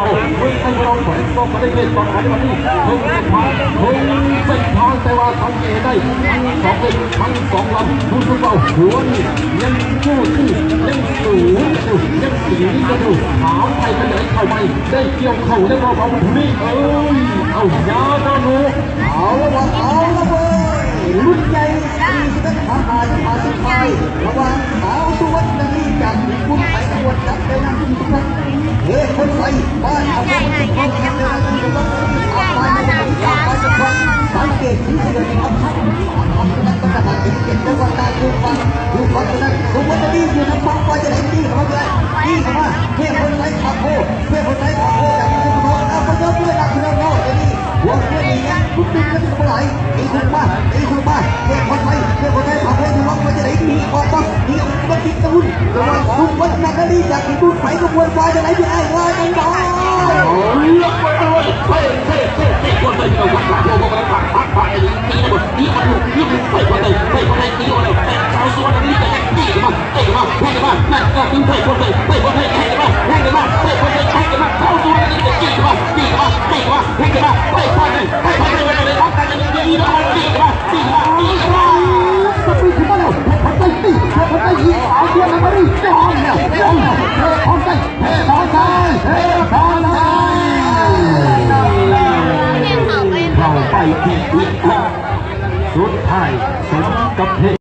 ເອົາ ເມືອງໄຊພະນົມ ແຂວງສະຫວັນນະເຂດ ປະກອບໃນວັນທີ ເພິ່ງເສັ້ນທາງ ເພິ່ງເສັ້ນທາງ ແຕ່ວ່າສັງເກດໄດ້ທັງສອງເຫຼັກ ທັງສອງລຳ ຮູ້ສຶກວ່າຫົວນີ້ຍັງສູ້ ຍັງສູ້ກັນຢູ່ ຍັງສີກັນຢູ່ ຖາມໄປທາງໃດເຂົ້າໄປ ໄດ້ກ່ຽວເຂົ້າໄດ້ບໍ່ ເອົາ ເອົາ ເອົາ ຢ່າດາໂນ ເອົາລະວະ ເອົາລະເວີຍ ລຸ້ນໃຫຍ່ ສີ່ສິບເອັດ ຫາ ຫ້າສິບ ຫ້າສິບປາຍ ລະຫວ່າງ ສາວສຸວັນນະລີ ຈາກຍີ່ປຸ່ນ ໄປນະຄອນ ກັບ ເຈົ້ານາງ ເທພອນໄຊ ບ້ານອາໂວ ເທພອນໄຊ ສັງເກດທີ່ເສຍງອຳພັດ ອັນນັ້ນກໍຈະມາເປັນເຂດຈັງຫວັດນາໂກຟັງ ຢູ່ຝັ່ງນັ້ນ ສຸວັນນະລີ ຢູ່ທາງຝັ່ງ ວ່າຈະໄດ້ຕີເຂົ້າມາ ຕີເຂົ້າມາ ເທພອນໄຊ ອາໂວ ເທພອນໄຊ ອາໂວ ຈາກ ເທພອນໄຊ ອາໂວ ເດີນເດີນ ເດີນເດີນ ເດີນເດີນ ພວກເພື່ອນນີ້ຍັງລຸ້ນເປັນກັນເທົ່າໃດ ຕີຂຶ້ນມາ ຕີຂຶ້ນມາ ເທພອນໄຊ ເທພອນໄຊ ພາໂພດວັງ ວ່າຈະໄດ້ໜີອອກບໍ່ ໜີອອກບໍ່ ຕິດຕະຫຸນ ລະຫວ່າງສຸວັນນະນາລີ ຈາກຍີ່ປຸ່ນ ໄປຂະບວນ ວ່າຈະໄດ້ ພີ່ອ້າຍ ວ່າຈັ່ງໃດ ເອົາລະ ໄປເລີຍ ເທ ເທ ເທ ເທພອນໄຊ ເອົາ ພັດ ພາໂພດວັງ ພັດ ພັດ ພັດ ຕີ ຕີ ຕີ ໄປພອນໄຊ ໄປພອນໄຊ ຕີອອກໄດ້ ແຕ່ສາວສຸວັນນະນາລີ ກໍຍັງຕີເຂົ້າມາ ຕີເຂົ້າມາ ພອນໄຊ ມາ ນັ້ນກໍຄື ໄປພອນໄຊ ໄປພອນໄຊ